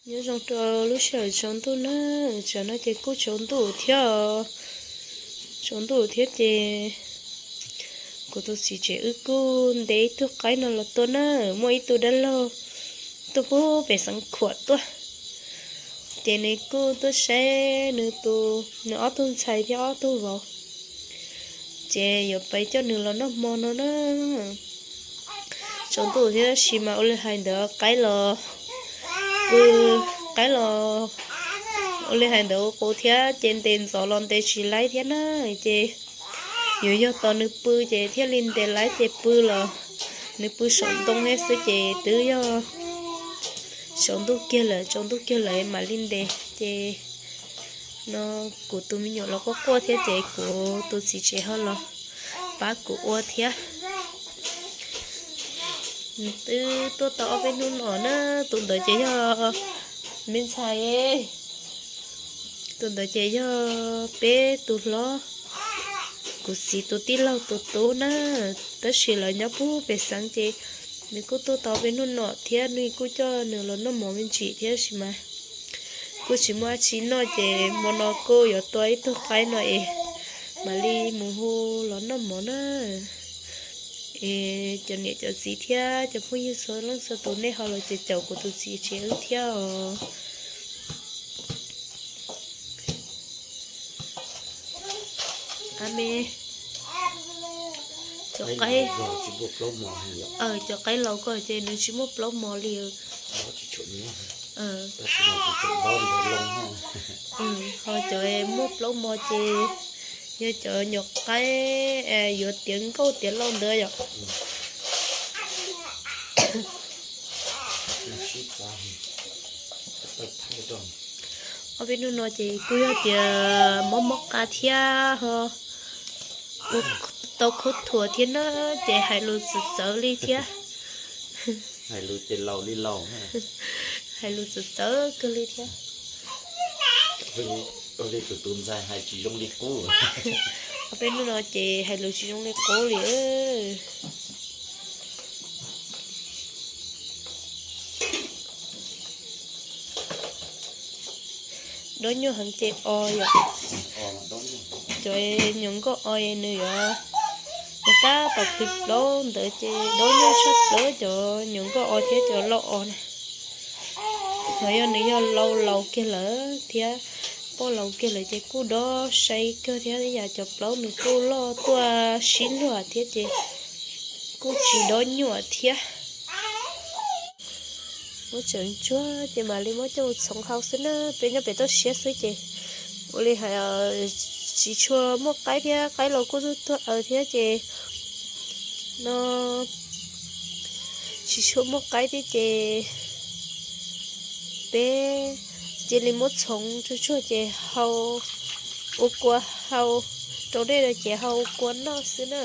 Nyob zoo rau lub sij hawm tsaus ntuj na, tsam no ces kuj tsaus ntuj thiab, tsaus ntuj thiab ces kuv tus txiv tsev wb kuj ntes ib tug qaib no los tua na, muaj ib tug dab laug tuaj pub pem xeev khuam tuaj, ces nws kuj tuaj saib nws tus, nws ob tug ntxhais thiab ob tug vauv, ces yuav pais coj nws los noj hmo no na. Tsaus ntuj thiab tab sis mas ua li hais ntawd qaib los pw, qaib los ua li hais ntawd ua qus thiab ces ntes ntxov los ntes tsis laib thiab na, ces yuav yog tos nws pw ces thiaj li ntes laib ces pw los nws pw saum ntoo thiab xwb ces twb yog tsaus ntuj kiag lawm, tsaus ntuj kiag lawm mam li ntes ces no kuv tus me nyuam los quaj quaj thiab ces kuv tus txiv tsev ho los pab kuv ua thiab. Twb tuaj tau ob peb hnub no na, tus ntawd ces yog me ntxhais, tus ntawd ces yog peb tus hlob, kuv txiv tus tij laug tus tub na, tab sis lawv nyob pub pem xeev ces nws kuj tuaj tau peb hnub no thiab nws kuj coj nws los noj mov me ntsis thiab sis mas kuj tsis muaj dab tsi noj ces hmo no kuj yuav tua ib tug qaib no es mam li mus hu los noj mov na. Es cov niam cov txiv thiab cov phooj ywg txhua leej txhua tus nej ho los caum caum kuv tus txiv tsev wb thiab os. A me, cov qaib, cov qaib laus ko ces nws tsis muaj plaub mos li. Ho cov muaj plaub mos ces yog cov nyuam qaib yuav tiav nkauj tiav laus ntawd yom. Ob peb hnub no ces kuj yog tias mob mob qa thiab ho ua tau khaub thuas thiab na, ces hais lus txawv txawv li thiab. Hais lus ces laus li laus, hais lus txawv txawv kawg li thiab. Tus ntxhais hais tsis zoo li qub. Ob peb hnub no ces hais lus tsis zoo li qub li. Dob nyuaj heev ces o yom. Cov nyuam nkauj o nws yuav, nws tab tom plhws plaub ntawd ces dob nyuaj tshaj plaws cov nyuam nkauj o thiab cov laus o na. Ho yog nws yog laus laus kiag lawm thiab poj laus kiag lawm ces kuj dob sai kawg thiab, yam cov plaub nws kuj loj tuaj sib luag thiab ces kuj tsis dob nyuaj thiab. Muab tseem ntsuag ces mam li muab coj mus txhoov hau xwb na, peb nyob pem toj siab xwb ces ua li hais tsis tshua muaj qaib thiab, qaib los kuj tuag tuag aws thiab ces no tsis tshua muaj qaib thiab ces peb cia li muab txhoov tsuag tsuag ces hau ua kua hau rau dej no ces hau ua kua noj xwb na.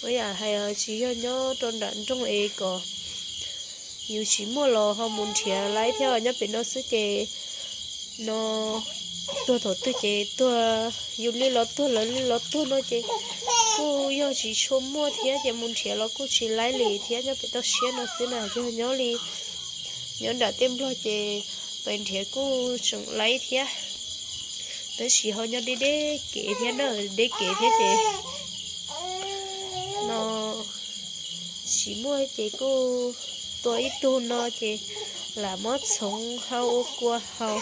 Ua yam hais tsis yog nyob rau nram nroog es kom yus tsis muaj los ho mus nrhiav laib thiab, nyob pem no xwb ces no tuag thaum twg ces tuag, yus li los tuag lawv li los tuag no ces kuj yog tsis tshua muaj thiab ces mus nrhiav los kuj tsis laib li thiab, nyob pem toj siab no xwb na. Yog nyob li nyob nram tej nplog ces pais nrhiav kuj tseem laib thiab, tab sis ho nyob deb deb kev thiab na, deb kev thiab ces no tsis muaj ces kuj tua ib tug no ces lam muab txhoov hau ua kua hau.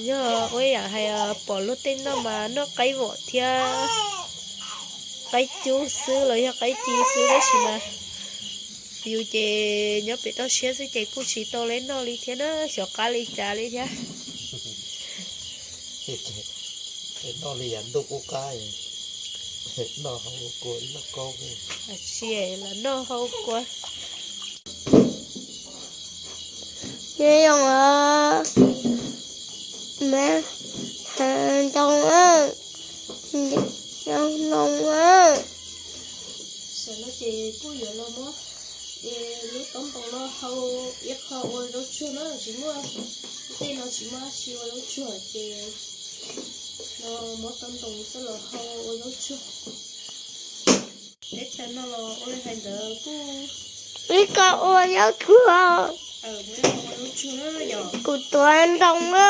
Yog ua yam hais pom luag tej noj mas noj qaib vom thiab qaib cub xwb los yog qaib ci xwb tab sis mas yus ces nyob pem toj siab xwb ces kuj tsis tau laib noj li thiab na, xyov qab li cas li thiab. Noj li yam ntuj qub qab, noj hau kua ib loj kaub. Tsis lam noj hau kua. Nyob zoo os, me ntoo, nyob zoo os. Tam no ces kuj yuav los muab lub taub ntoo no hau ib qho ua zaub tsuag na, tsis muaj, tej no tsis muaj dab tsi ua zaub tsuag ces no muab taub ntoo xwb los hau ua zaub tsuag. Teb chaws no los ua li hais ntawd kuj ib qho ua zaub tsuag. Kuv tuav ntoo na.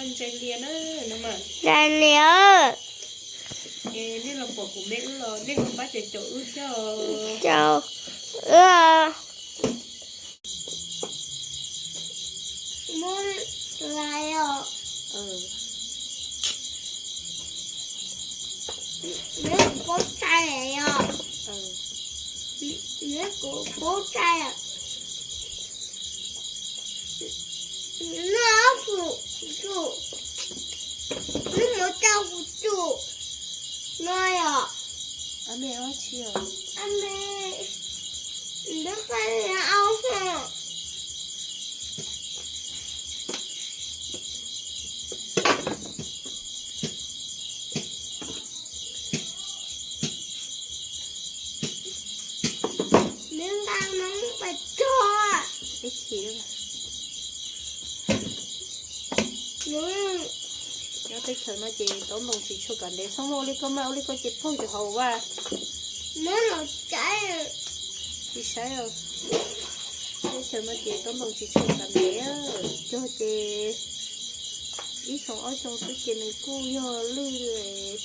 Ntsa lias. Caum wb. Muab lais os. Neb kuv paub tsaij os. Neb kuv paub tsaij. Noj ob fum tsum, neb mus rau kuv tsum no yom. Neb qai au ho. Neb nqa noob pais tso. Nyob teb chaws no ces taub ntoo tsis tshua kam ntev, txhob muaj ua li koj mas, ua li koj ces paug rau hauv vaj. Tsis saib, teb chaws no ces taub ntoo tsis tshua kam ntev, cog ces ib xyoo ob xyoo xwb ces nws kuj yog lwj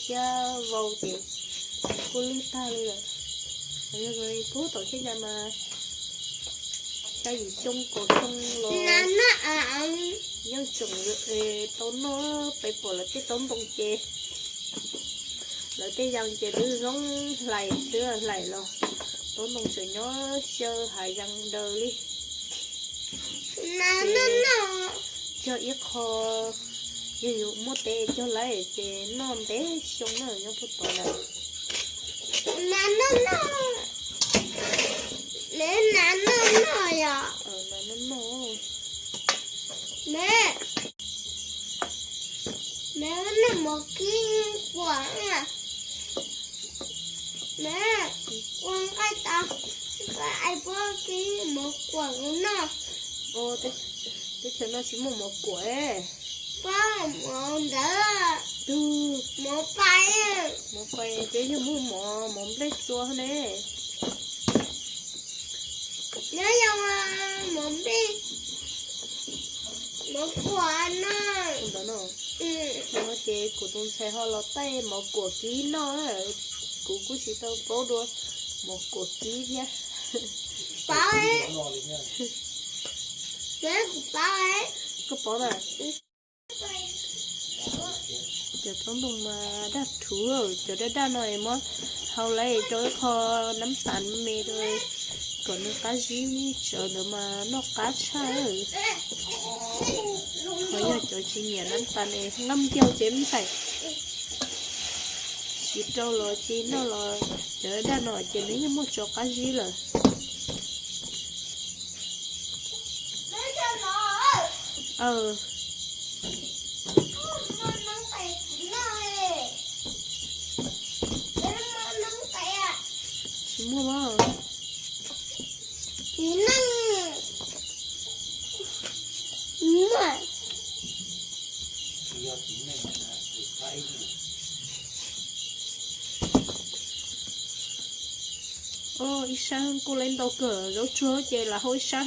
thiab vau ces kuj lwj tag li lawm. Yog pub tom thiab cas mas xya yim xyoo kaum xyoo los yeej tseem tau noj. Peb pom lawv tej taub ntoo ces lawv tej yas ces twb zoo hlais xwb, hlais los taub ntoo tseem nyob xyaw hav yas daws li. Cog ib qho, yog yus muaj teb cog lawm ces noj ntev xyoo na, nyob puag tod lawm. Noj noj. Noj mov kib kuam. Ua nqaij tau, nqaij puab kib mov kuam noj. Teb chaws no tsis muaj mov kuam. Puab mov ntawd, mov pais. Mov pais peb yog muaj mov, mov nplej txua ne. Nyob zoo mov nplej, mov kuam no. Ntawd no. Ces kuv tus ntxhais ho los taij mov kuam kib noj, kuv kuj tsis tau paub dua mov kuam kib thiab. Paub, kuv paub. Koj paub na. Cov taub ntoo mas daj rhuv, cov daj daj no es muab hau lawm rau ib qho nab tas me rau kom nws qab zib, tsawv ntawd mas noj qab tshaj. Qhov yog cov tsis nyiam nab tas es nqaj npiaug ces mv ntxhais, tsis rau los tsis noj los cov daj no ces nws yeej muaj tso qab zib lawm. Tsis muaj. Ib sab kuj lawv ntau kawg, zaub tsuag ces lam hau ib sab.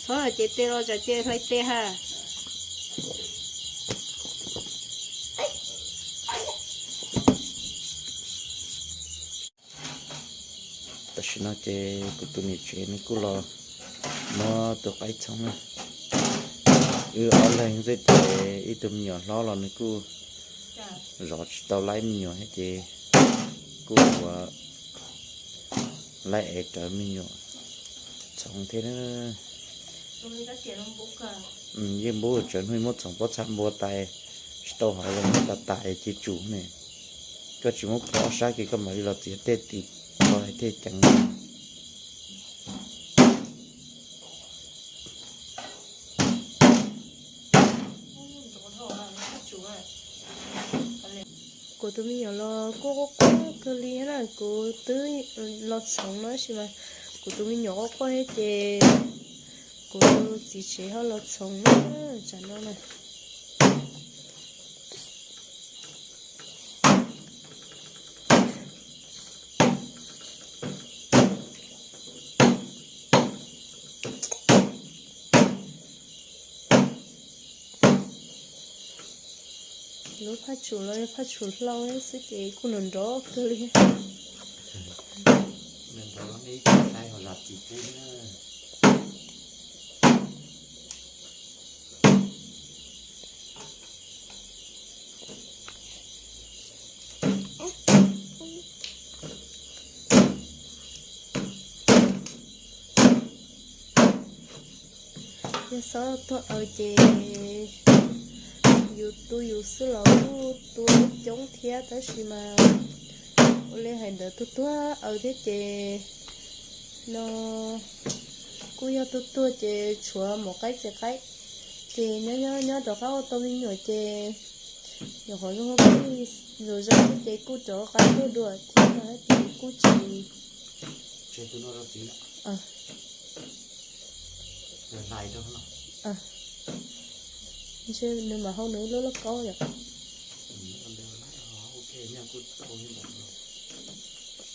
Txhob ces tes los tsam ces hlais tes ha. Tam sim no ces kuv tus niam tsev nws kuj los muab tus qaib txhoov na. Wb ob leeg xwb ces ib tug me nyuam hlob los nws kuj zov tsis tau laib me nyuam thiab ces kuj ua laib es rawv me nyuam txhoov thiab. Yeej npub tsawv hnub muab txhoov pob txha npua tais tsis tau hov zoo tas tas es cia tsum ne. Koj tsis muab pov sab kiag koj mam li los txiav tej tim ko thiaj ceev. Kuv tus me nyuam los kuj quaj quaj kawg li na, kuv twb los txhoov no tab sis mas kuv tus me nyuam quaj quaj thiab ces kuv txiv tsev ho los txhoov na, tsam no na. Lub phaj tshum los yog phaj tshum hlau xwb ces kuj nrov nrov kawg li. Yog xob tuaj aws ces yus tu yus xwb los kuj tu coob thiab tab sis mas ua li hais ntawd tuaj tuaj aws thiab ces no kuj yog tuaj tuaj ces tshuav mov qaib txiv qaib ces nyob nyob nyob rov qab ua tau me nyuam ces nyuam qhuav zoo zoo xwb ces kuj rov qab tuaj dua thiab no ces kuj tsis ntshe nws mam hau nws lub lauj kaub yom.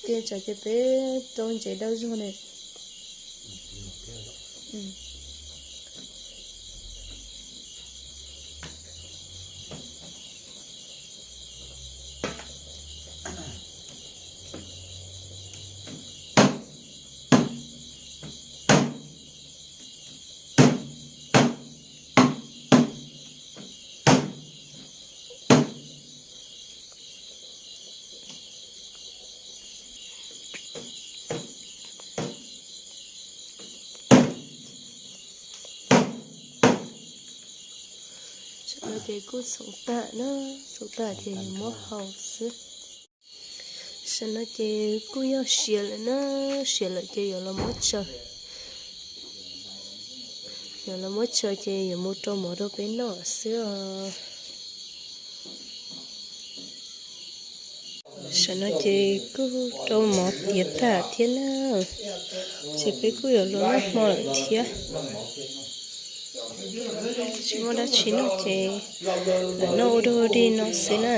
Ces tsam ces peb rau ntsev dawb zog ne. Tam no ces kuj xoom tag na, xoom tag ces yuav muab hau xwb. Tam no ces kuj yog siav lawm na, siav lawm ces yuav los muab tsaws. Yuav los muab tsaws ces yuav mus rau mov rau peb noj xwb os. Tam no ces kuj rau mov tiav tag thiab na, ces peb kuj yuav los noj hmo lawm thiab. Tsis muaj dab tsi noj ces lam noj ua dog dig no xwb na.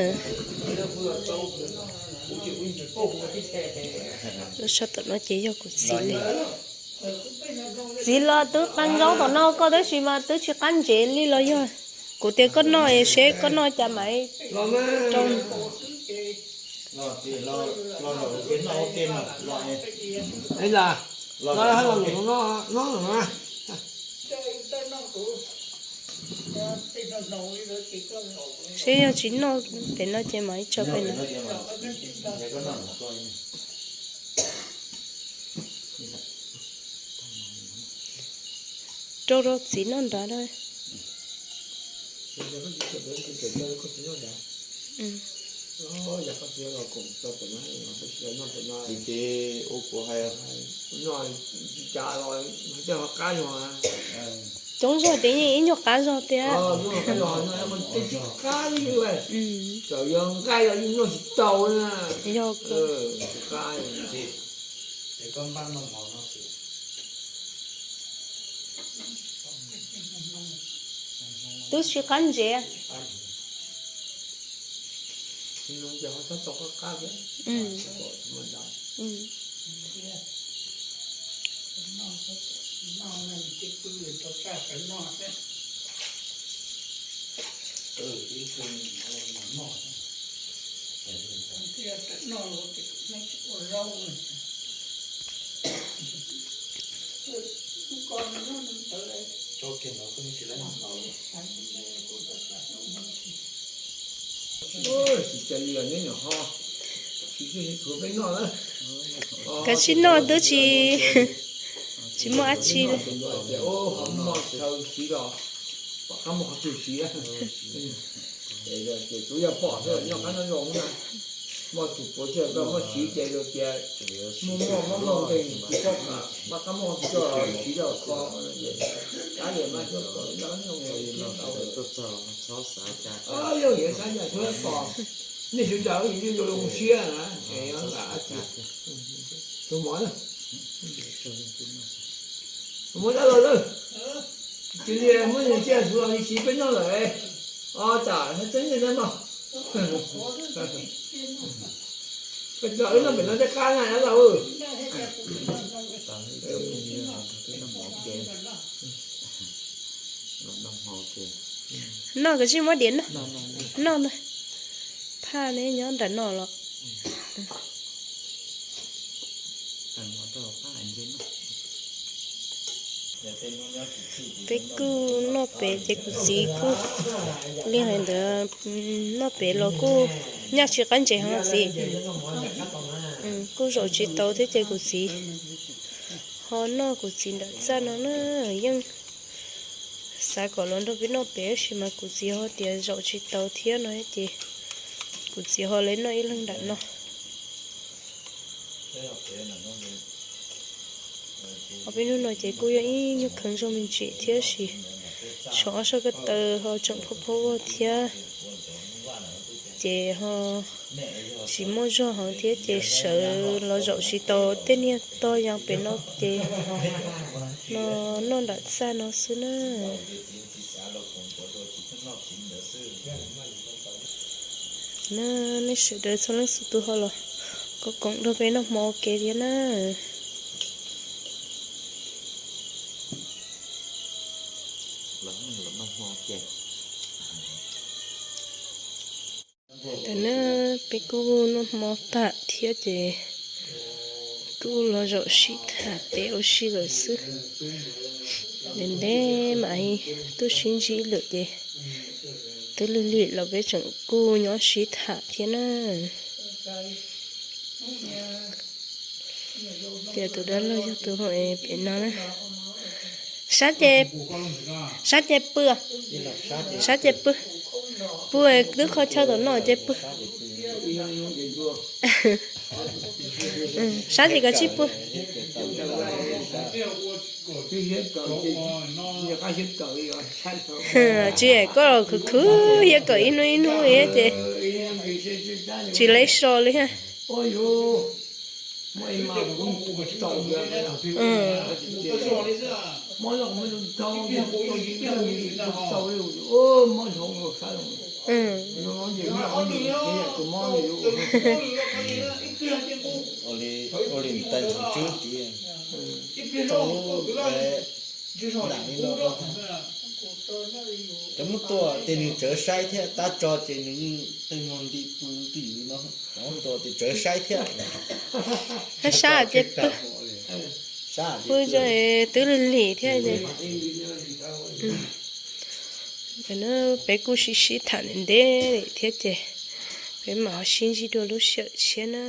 Lub sij hawm no ces yog kuv txiv li. Txiv los twb qab ntsoov tom no koj tab sis mas twb tsis qab ntsev li los yog kuv tias koj noj seb koj noj cas mas rau. Seb yog tsis noj pem no ces mam ib tso pem no. Rau rau txiv noj nrad na. Coob zog ces yeej ib nyuag qab zog tiag. Yog. Twb tsis qab ntsev. Kav tsij noj twb tsis, tsis muaj dab tsi li. Muaj tus puav tsiaj koj muab siv ces tias muaj muaj mob muaj nkeeg tsis txhob kam, pab qab muab tus coj siv los kho, qab yam mas coj kom nyob nyob thiab tau. Yog yam saib yam suav pom nej sawv daws yuav zoo siab na, es lam tus mov na. Tus mov dab laug na, cia li muab nws tsiaj hlua li siv peb noj lawm. Os, tam hab txeeb nej mog. Peb cov wb noj pem no tej qab na dab laug. Noj, kav tsij muab diav noj. Noj ntag. Neb nyob nram no los? Peb kuj noj pem ces kuv txiv kuj li hais ntawd, noj pem los kuj nyaj tsis qab ntses heev txiv. Kuj zaum tsis tau thiab ces kuv txiv ho noj kuv txiv nram txaj no na. Yeej xav kom los nrog peb noj pem tab sis mas kuv txiv ho tias zaum tsis tau thiab no ces kuv txiv ho los noj ib leeg nram no. Ho peb hnub no ces kuj yog ib nyuag kheev zog me ntsis thiab sis tshuav ob sab ko taw ho tseem phob phob vog thiab ces ho tsis muaj zog heev thiab ces sawv los zaum tsis tau tej niag tog yaa pem no ces no noj nram txaj no xwb na. Na, nej sawv daws txhua leej txhua tus ho los koom koom nrog peb noj hmo ua ke thiab na. Tam na peb kuj noj hmo tag thiab ces kuj los zaum sib tham pem ua si lawm xwb. Ntev ntev mam li tuaj sib ntsib lawm ces twb lig lig los peb tseem kuj nyob sib tham thiab na. Tias tus dab laug yog tus pem no na. Sab ces, sab ces pw, sab ces pw, pw twb qhov chaw tom no ces pw. Sab ces koj tsis pw. Tsis, koj los khwv khwv hiab kawm ib hnub ib hnub thiab ces tsis leb so li thiab. Ua li ntawd tsis tau, nram li no, cov muab tua ces nws tsawv saib thiab, tab tso ces nws yeej tej muag nti pw twj ywm no, cov muab tua ces tsawv saib thiab. Sab ces pw, pw twb lig lig thiab ces. Peb kuj sib sib tham ntev ntev thiab ces peb mam ho sib ntsib dua lub sij hawm tshiab na.